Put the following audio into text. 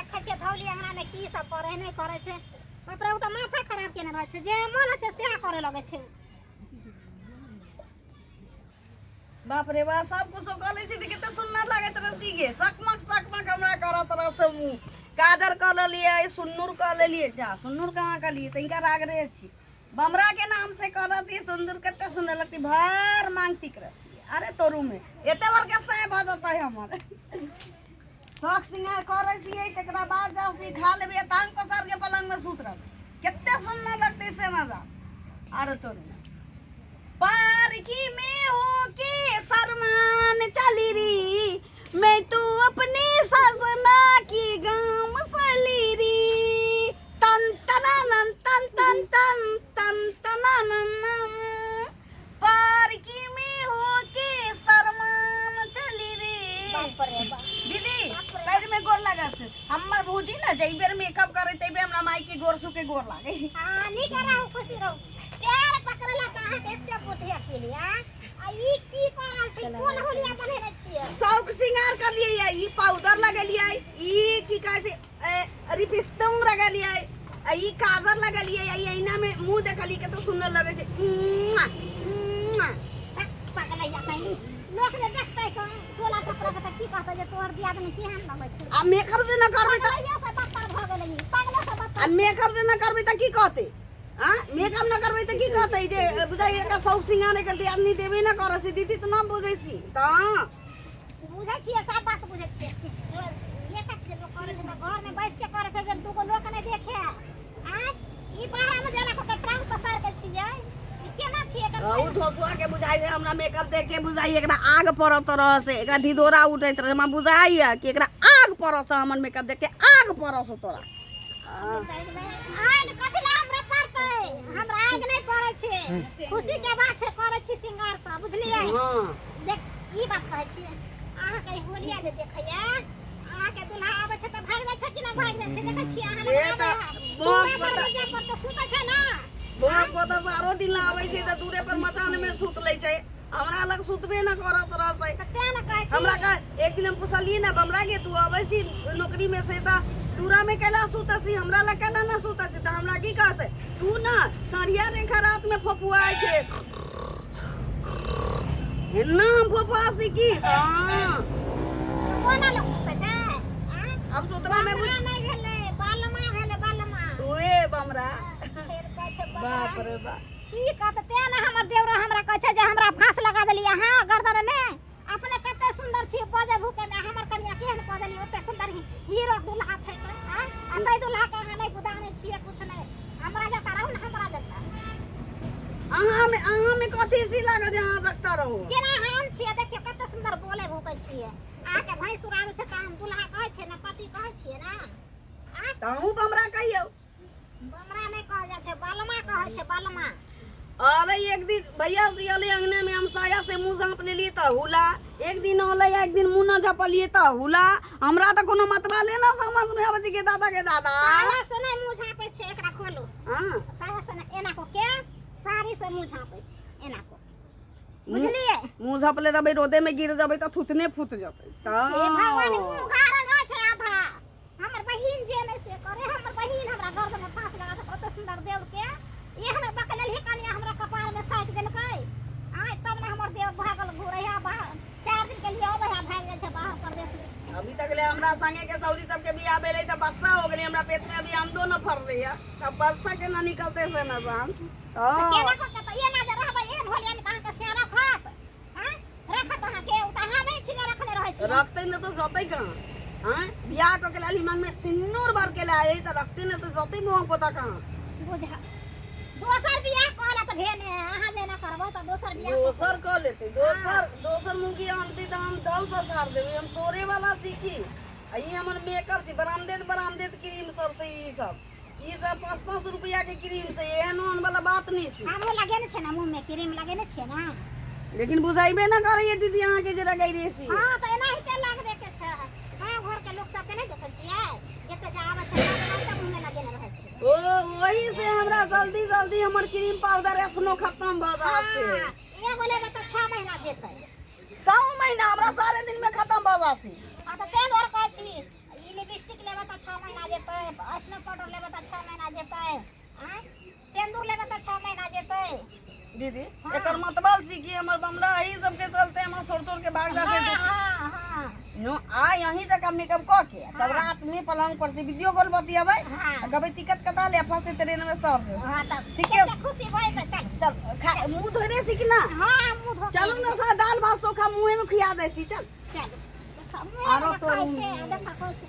देखै छियै धौली अंगना में की सब करे नहि करे छै। बाप रे, ओ तऽ माथा खराब केने रहै छै, जे मन होइ छै सएह करे लगै छै। बाप रे बा, सब कुछो कऽ लै छी तऽ कते सुन्दर लागैत रहै गे। सकमक सकमक हमरा करत रहै से मुँह। काजर कऽ लेलियै, सुन्नूर कऽ लेलियै। जा, सुन्नूर कहाँ कलियै? तनिका रागरे छी। बमरा के नाम से कऽ रहल छी सुन्दर, कते सुन्दर लगती भर मांगती रहती। अरे तोरू में एते बड़का साय भऽ जेतै हमर। शौक सिंगार करै छियै, तकरा बाद जा सी खा लेबै, टांग पसार के पलंग में सुत रहबै, कते सुन्दर लगतै से मजा। अरे तोरू में पारकी में हो के सरमान चली री, मैं तो अपने सजना की गाम सली री। तन तनानन तन तन तन तन तनानन, पारकी में हो के सरमान चली री। बाप रे बाप! दीदी, पैर में गोर लागस। हमर भौजी ने जै बेर मेकअप करे तै बेर हमरा माई के गोर सु के गोर लागे। हाँ, नीक रहू, खुशी रहू। पैर पकड़ला तऽ अहाँके एते बुद्धि अकेली आ आ ई की कऽ रहल छी? कोन होलिया बनेने छियै? शौक सिंगार करलियै, ई पाउडर लगेलियै, ई की कहै छै, लिपस्टिक लगेलियै, आ ई काजर लगेलियै, आ ई ऐना में मुंह देखलियै, कते सुंदर लगै छै। मुआ, मुआ। पगलैया कहीं, लोक जे देखतै कऽ टोला टपरा के तऽ की कहतै जे तोहर दियादनी केहन लगै छै? आ मेकअप जे न करबै तऽ पगलैया से बदतर भऽ गेलै ई, पगलो से आ बदतर। मेकअप जे न करबै तऽ की कहतै? आ मेकअप न करबै तऽ की कहतै जे बुझाइ एकर शौक सिंगार एकर दियादनी देबे न करै छै। दीदी, तऽ न बुझै छी तऽ बुझै छियै, सब बात बुझै छियै। मेकअप जे लोक करै छै तऽ घरमे बैस के करै छै जे दूगो लोक नहि देखे। आँय, ई बाहरमे जेना कऽ के टांग पसारि के छियै, ई केना छियै एकर? ओ धोसुआ के बुझाइ छै हमरा मेकअप देख के बुझाइ एकरा आग पड़त रह से, एकरा धिदोरा उठैत रहे। हमरा बुझाइए कि एकरा आग पड़त से, हमर मेकअप देख के आग पड़त से तोरा। आग कथी लए हमरा पड़तै? हमरा आग नहि पड़ै छै। खुशी के बात छै, करै छी सिंगार तऽ, बुझलियै? हँ। देख, ई बात कहै छी अहाँके, ई होलिया जे देखैया अहाँके दुल्हा आबै छै तऽ भागि जाइ छै कि नहि भागि जाइ छै? देखै छियै अहाँ से लग तऽ आबै है बहुत दूरा पता। दरवाजा पर तऽ सुतै छै ने। बहुत पता, सारो दिन आबै छै तऽ दूरे पर मचान में सुत लै छै, हमरा लग सुतबे न करत रहतै। तऽ तें ने कहै छी। हमरा कह, एक दिन हम पुछलियै ने, बमरा गे, तू अबै छी नौकरी में से तऽ दूरा में कैला सुतै छी, हमरा लग कैला न सुतै छी? तऽ हमरा की कहै छै, तू न साढ़िया रेखा रात में फफुआइ छै। एना हम फफुआसी की हँ? कोना लोक सुतै छै आँय? अब सुतरा में बुझ बमरा नहि भेलै, बलमा भेलै, बलमा। ओए बमरा। फेर कहै छै बमरा। बाप रे बाप! की कहत? तें ने हमर देवरो हमरा कहै छै जे हमरा फांस लगा देली अहाँ गर्दन में। अपने कते सुंदर छी बजे भूखे में, हमर कनिया केहन कऽ देली? ओते सुंदर हीरो दूल्हा छै तऽ आँय? आ तै दूल्हा के अहाँ नहि गुदानै छियै कुछ नहि। हमरा जकाँ रहू ने, हमरा जकाँ। अहाँ में कथी सी लागल जे अहाँ रखता रहू? जेना हम छियै, देखियौ कते सुंदर बोले भूकै छियै। अहाँके भैंसुर आबै छै तऽ हम दूल्हा कहै छियै ने, पति कहै छियै ने, आँय? तऽ अहूँ बमरा कहियौ। बमरा नहि कहल जाइ छै, बलमा कहै छै, बलमा। अरे, एक दिन भैया अले अंगने में, हम साया से मुंह झाँप लेलिए तऽ हुला। एक दिन होलै, एक दिन मुंह न झपलिए तऽ हुला। हमरा तऽ कोनो मतबाले न समझ में आबै छै के दादा के दादा। साया से नहि मुँह झाँपै छै, एकरा खोलू। हाँ। साया से नहि, एना कऽ के साड़ी से मुँह झाँपै छै, एना कऽ, बुझलियै? मुंह झपले रहबै, रोदे में गिर जेबै तऽ थुथने फूट जेतै। हे भगवान! तऽ मुँह उघारल रहै छै आधा। हमर बहिन जे नहि से करे। हमर बहिन हमरा गर्दन में फांस लगा देलकै। ओते सुंदर देव के एहन बकलेल ही कनिया हमरा कपार में साटि देलकै। आय, तब ने हमर देव भागल घूरे है बाहर। 4 दिन के लिए अबै है, भागि जाइ छै बाहर परदेश में। अभी तक ले हमरा संगे के सौरी सबके बियाह भेलै तऽ बच्चा हो गेलै। हमरा पेट में अभी अंडो न फड़लै है, तब बच्चा केना निकलतै से न जान। तऽ तऽ केना कऽ के तऽ एना जे रहबै एहन होलिया में तऽ अहाँके से रखत? आँय, रखत अहाँके? ओ तऽ अहाँ नहि छियै रखने रहै छियै। रखते न तऽ जतै कहाँ? आँय, बियाह कऽ के लाली मांग में सिन्नूर भर के लाए तऽ रखते न तऽ जतै मुँह पोता कहाँ? बुझा, दोसर बियाह कहला तऽ भेल ने। अहाँ जेना करबै तऽ दोसर बियाह कऽ। दोसर कऽ लेतै, दोसर दोसर मुगी आनतै तऽ हम धौ ससार देबै। हम सोरे वाला सीखी। आ ई हमर मेकअप छी, बरामदेद बरामदेद क्रीम सब से। ई सब 5-5 रुपया के क्रीम से, एहन ओहन वाला बात नहीं छी। हमहूँ लगेने छियै ने, मुँहमे क्रीम लगेने छियै ने। लेकिन बुझाइबे न करैए दीदी अहाँके जे लगैले छी। हँ, तऽ एनाहिते लगबे के छै। गाँव घरके लोक सबके नहि देखै छियै? जते जे आबै छै सब एनाहिते मुँहमे लगेने रहै छै। ओ, वही से हमरा जल्दी जल्दी हमर क्रीम पाउडर एसनो खत्म भऽ जात से। हँ, एगो लेबै तऽ 6 महीना जेतै। 100 महीना, हमरा सारे दिन में खत्म भऽ जात। हँ, तऽ तें दुआरे कहै छी, ई लिपस्टिक लेबै तऽ छओ महीना जेतै। स्नो पाउडर लेबै तऽ 6 महीना जेतै। आँय, सिन्दूर लेबै तऽ 6 महीना जेतै। दीदी, हाँ। एकर मतलब छी कि हमर बमरा एही सबके चलते हमर सोर तोड़ के भाग जा से। हाँ हाँ हाँ। नो आ यहीं तक हम मेकअप क के तब हाँ। रात में पलंग पर से वीडियो कॉल बतियाबै हाँ। आ कहबै टिकट कटा ले, फंसे ट्रेन में सर जो। हाँ, तब ठीक है। कते खुशी भए तऽ चल। चल, खा मुंह धोइ दे छी कि ना? हाँ, मुँह धो के। चलू ना सा, दाल भात चोखा मुंहे में खिया दे छी, चल। चल, देखा मुँह आरो मे तोर खाइ छै, देखा खाइ छै।